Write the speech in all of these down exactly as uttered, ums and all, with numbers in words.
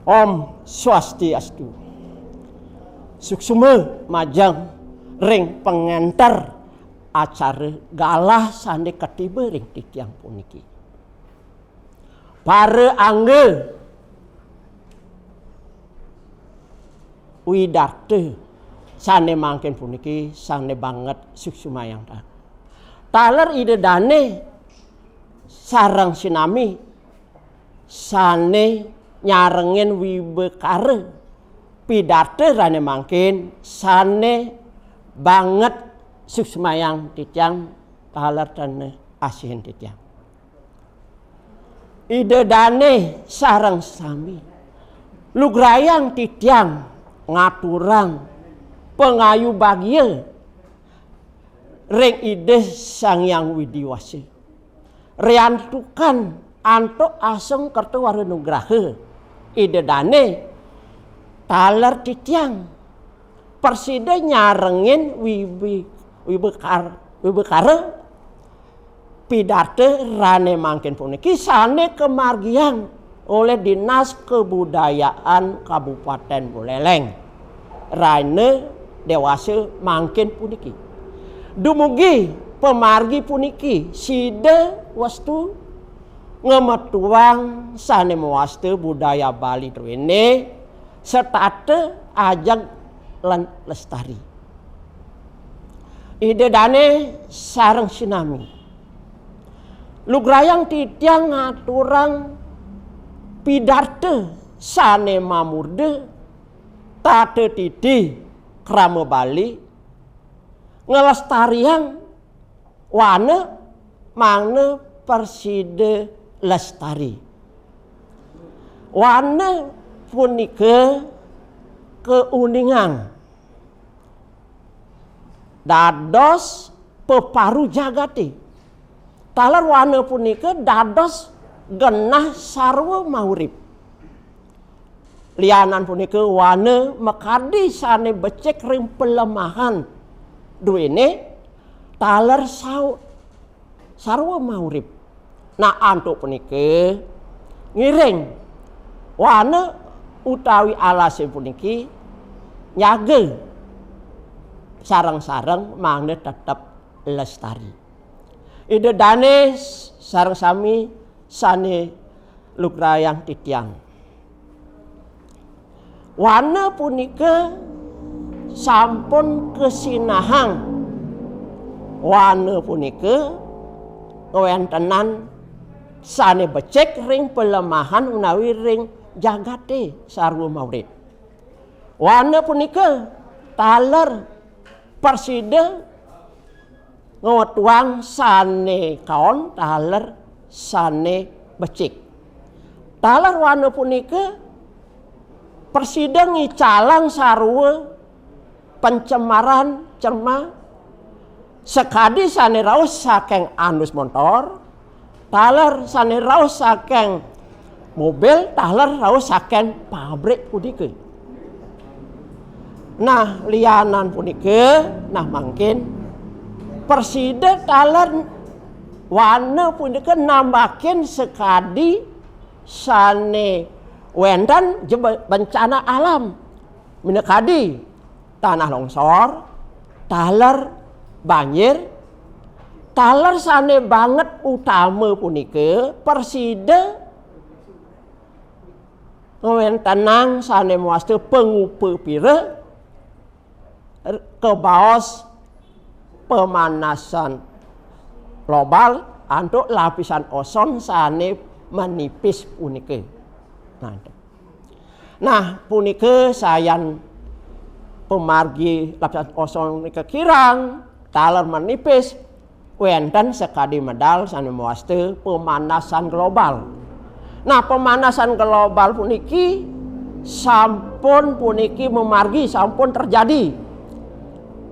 Om Swastiastu. Suksma majeng ring pangenter acara galah sane katiba ring titiang puniki. Para angga widarta sane mangkin puniki sane banget suksmayang taler. Taler Ida Dane sareng sinami sane nyarengin wibakara pidarta rane mangkin sane banget suksmayang titiang taler tene asihin titiang. Ida Dane sareng sami lugrayang titiang ngaturang pangayu bagia ring Ida Sang Hyang Widi Wasa. Riantukan antuk asung kerta wara nugraha Ida Dane taler titiang prasida nyarengin wibi-, wibakar-, wibakara pidarta rane mangkin puniki sane kamargiang olih Dinas Kebudayaan Kabupaten Buleleng. Raina dewasa mangkin puniki. Dumugi pamargi puniki sida wastu ngametuang sane mawasta budaya Bali druene setata ajeg lan lestari. Ida Dane sareng sinami lugrayang titiang ngaturang pidarta sane mamurda tata titi krama Bali, nglestariang wana mangda prasida lestari. Wana punika kauningang dados peparu jagate. Taler wana punika dados genah sarwa maurip. Lianan punika wana makadi sane becik ring palemahan druene taler sau-, sarwa maurip. Nah, antuk punika ngiring wana utawi alase puniki nyaga sareng-sareng mangda tetep lestari. Ida Dane sareng sami sane lugrayang titiang. Wana punika sampun kasinahang. Wana punika kawentenan sane becik ring palemahan menawi ring jagate sarwa maurip. Wana punika taler prasida ngawetuang sane kaon taler sane becik. Taler wana punika prasida ngicalang sarwa pencemaran, cemar sakadi sane rauh saking andus montor, taler sane rauh saking mobil, taler rauh saking pabrik punika. Nah, lianan punika, nah, mangkin prasida taler wana punika nambakin sakadi sane wenten je-, bencana alam. Minakadi tanah longsor, taler banjir, taler sane banget utama punika prasida ngwentenang sane mawasta pangupapira kabaos pemanasan global antuk lapisan ozon sane manipis punika. Nah, nah, punika sayan pamargi lapisan ozon nika kirang, taler manipis, wenten sakadi medal sane mawasta pemanasan global. Nah, pemanasan global puniki sampun puniki mamargi, sampun terjadi.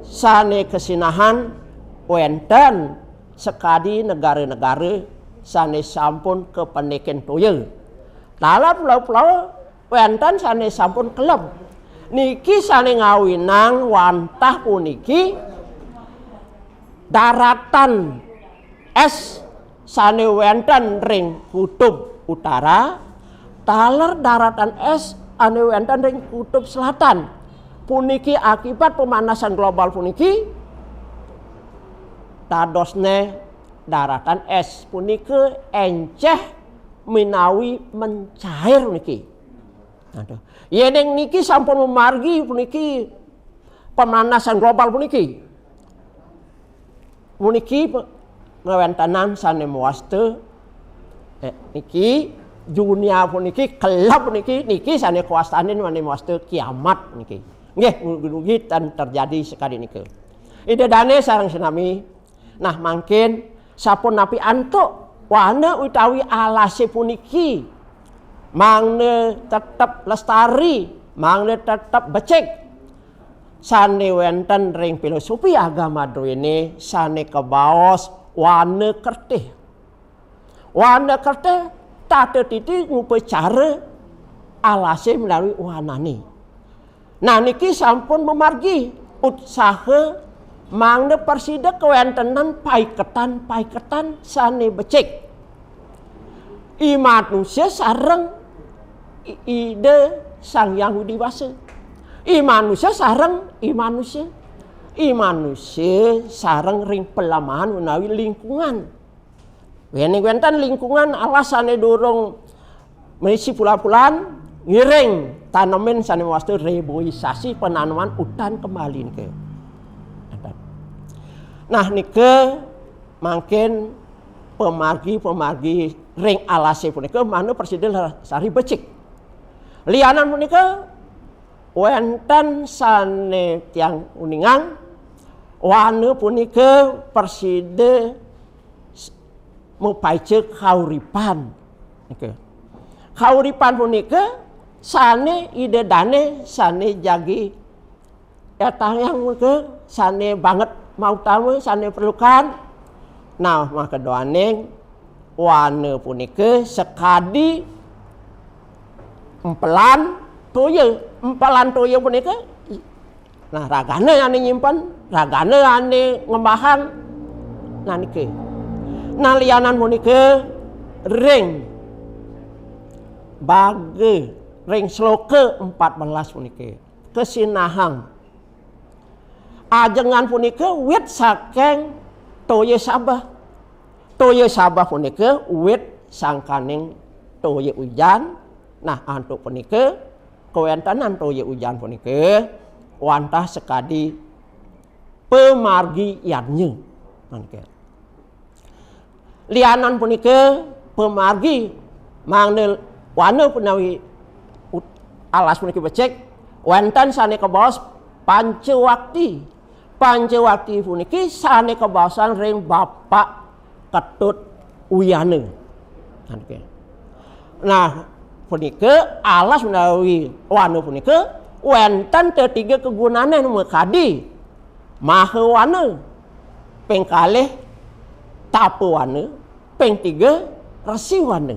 Sane kasinahan wenten sakadi negara-negara sane sampun kapendikin toya. Taler pulau-pulau wenten sane sampun keleb. Niki sane ngawinang wantah puniki daratan es sane wenten ring kutub utara, taler daratan es ane wenten ring Kutub Selatan. Puniki akibat pemanasan global puniki, dadosne daratan es punika enceh minawi mencair niki. Aduh. Yening niki sampun mamargi puniki pemanasan global puniki. Puniki pe-, ngwentenan sane mawasta, eh, niki dunia puniki, keleb niki, niki sane kawastanin sane mawasta kiamat niki. Nggih, mugi-mugi tan terjadi sakadi nika. Ida dane sareng sinami, nah, mangkin sapunapi antuk wana utawi alase puniki mangda tetep lestari, mangda tetep becik, sane wenten ring filosofi agama druene sane kabaos wana kertih. Wana kertih tata titi ngupacara alase menawi wanane. Nah, niki sampun mamargi utsaha mangda prasida kawentenan paiketan-paiketan sane becik. I manusa sareng I-, Ida Sang Hyang Widi Wasa. I manusa sareng i manusa. I manusa sareng ring palemahan menawi lingkungan. Wene wenten lingkungan alas sane durung misi pula-pulan, ngiring tanemin sane mawasta reboisasi, penanaman hutan kembali nika. Nah, nika mangkin pamargi-pamargi ring alase punika mangda prasida lestari becik. Lianan punika wenten sane tiang uningang, wana punika prasida s-, mapaica kauripan. Nika. Kauripan punika sane Ida dane sane jagi etayang punika sane banget mautama, sane perlukan. Nah, maka duaning wana punika sakadi empelan toya. Empelan toya punika, nah, ragane ane nyimpen, ragane ane ngembahang. Nah, niki. Nah, lianan punika ring baga, ring sloka empat belas punika kasinahang. Ajengan punika wit saking toya sabeh. Toya sabeh punika wit sangkaning toya ujan. Nah, antuk punika, kawentenan toya ujan punika wantah sakadi pamargi yadnya. Mangke. Lianan punika pamargi mangda wana punawi ut-, alas puniki becik, wenten sane kabaos Pancawakti. Pancawakti puniki sane kabaosan ring Bapak Ketut Uyana. Nah, punika alas menawi wana punika wenten tetiga kagunane makadi Mahawana, ping kalih Tapawana, ping tiga Resiwana.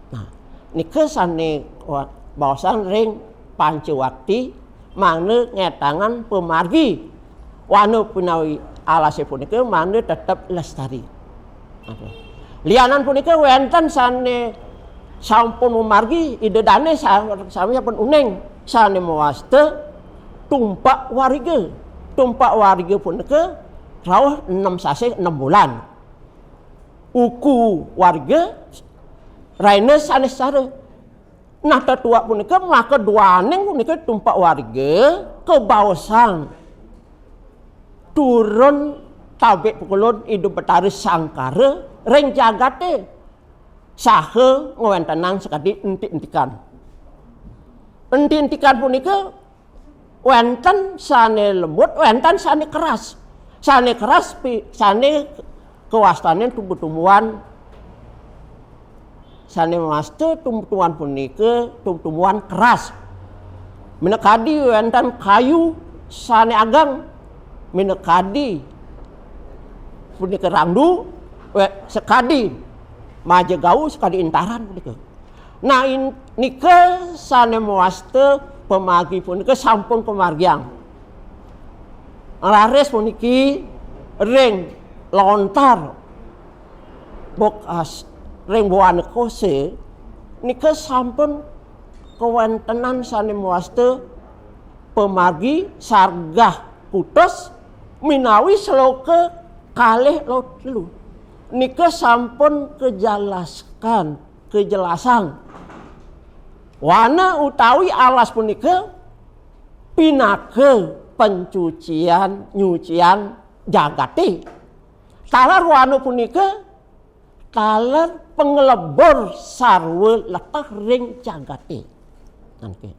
Nah, nika sane wa-, baosan ring Pancawakti mangda ngetangan pamargi wana punawi alase punika mangda tetep lestari. Lianan punika wenten sane sampun mamargi, Ida Dane sa-, sami sampun uning, sane mawasta Tumpak Wariga. Tumpak Wariga punika rauh enam sasih enam bulan. Uku Wariga raina Saniscara. Nah, tetuak punika maka duaning punika Tumpak Wariga kabaosang turun tabik pukulun Ida Betara Sangkara ring jagate saha ngwentenang sakadi entik-entikan. Entik-entikan punika wenten sane lembut, wenten sane keras. Sane keras pi-, sane kawastanin tumbuh-tumbuhan, sane mawasta tumbuh-tumbuhan punika tumbuh-tumbuhan keras. Minakadi wenten kayu sane ageng, minakadi punika randu, we-, sakadi majagau, sakadi intaran punika. Nah, in-, nika sane mawasta pamargi punika sampun pamargiang. Raris puniki ring lontar bekas ring Buana Kosa nika sampun kawéntenan sané mawasta pamargi sargah kutus minawi sloka kalih lan telu. Nika sampun kajelaskan, kajelasang. Wana utawi alas punika pinaka pancucian, nyuciang jagaté. Taler wana punika taler panglebur sarwa leteh ring jagaté. Nah, niki.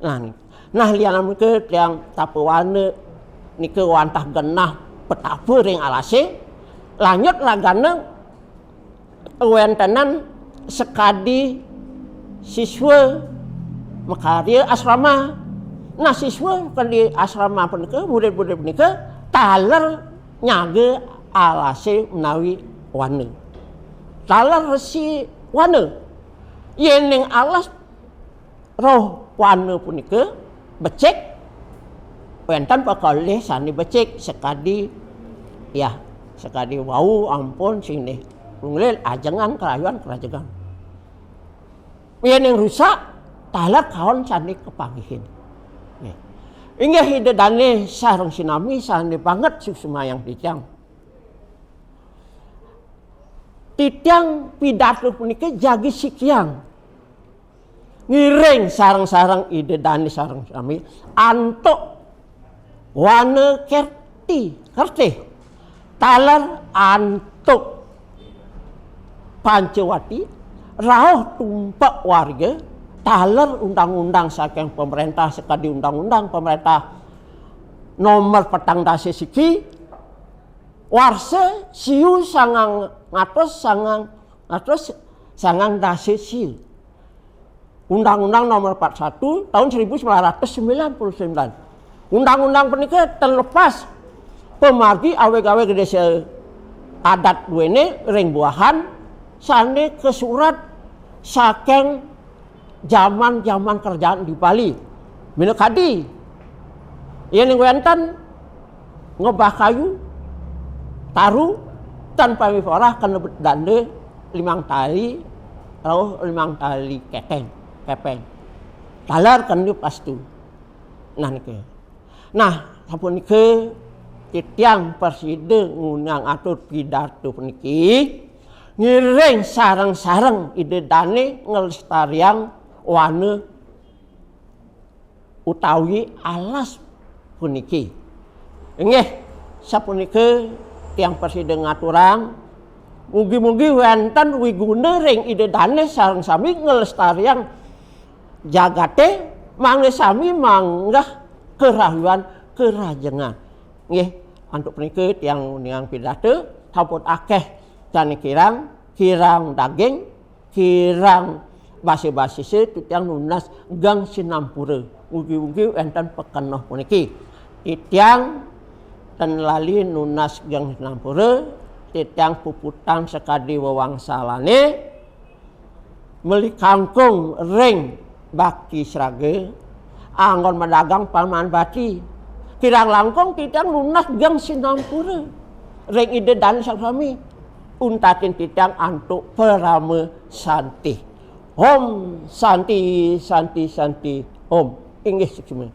Nah, niki. Nah, lianan punika tiang tapa wana nika wantah genah petapa ring alasé. Lanjut ragané wéntenan sakadi siswa makarya asrama. Nah, siswa sakadi asrama punika, murid-murid punika taler nyaga alasé menawi wana. Taler resi wana. Yéning alas roh wana punika becik, wénten pakalih sané becik sakadi, ya, sakadi wau ampun sinih. Nglil ajengan karayuan karajegan. Yéning rusak, taler kaon sané kapanggihin. Nggih. Inggih Ida Dané sareng sinami sané banget suksmayang titiang. Titiang pidarta punika jagi sikiang. Ngiring sareng-sareng Ida Dané sareng sami antuk wana kerti, kertih. Taler antuk Pancawati, rauh tumpek warga, taler undang-undang saking pemerintah sakadi undang-undang pemerintah nomor petang dasa siki, warsa siu sangang atus sangang atus sangang dasa siu. Undang-Undang Nomor empat satu tahun seribu sembilan ratus sembilan puluh sembilan. Undang-undang punika terlepas pemargi awig-awig desa adat duene ring buahan sane kasurat saking jaman-jaman kerajaan di Bali. Minakadi, yen wenten ngebah kayu, taru, tan pamiparah kena danda limang tali, rauh limang tali keteng, kepeng. Taler kena pastu. Nah, niki. Nah, sapunika titiang prasida ngundang atur pidarta puniki, ngiring sareng-sareng Ida Dane nglestariang wana utawi alas puniki. Inggih, sapunika tiang prasida ngaturang, mugi-mugi wenten wiguna ring Ida Dane sareng sami nglestariang jagate, mangda sami manggah kerahian kerajengan. Nggih, antuk punika tiang uningang pidarta, sampun akeh jani kirang, kirang daging, kirang basa-basi, titiang nunas geng sinampura. Mugi-mugi wenten pikenoh puniki. Titiang ten lali nunas geng sinampura, titiang puputang sakadi wewangsalane, meli kangkung ring Baki Sraga, anggon madagang Paman Bati. Kirang langkung titiang nunas geng sinampura ring Ida Dane sareng sami. Untatin titiang antuk parama santi. Om Santi, Santi, Santi, Om. Inggih, suksma.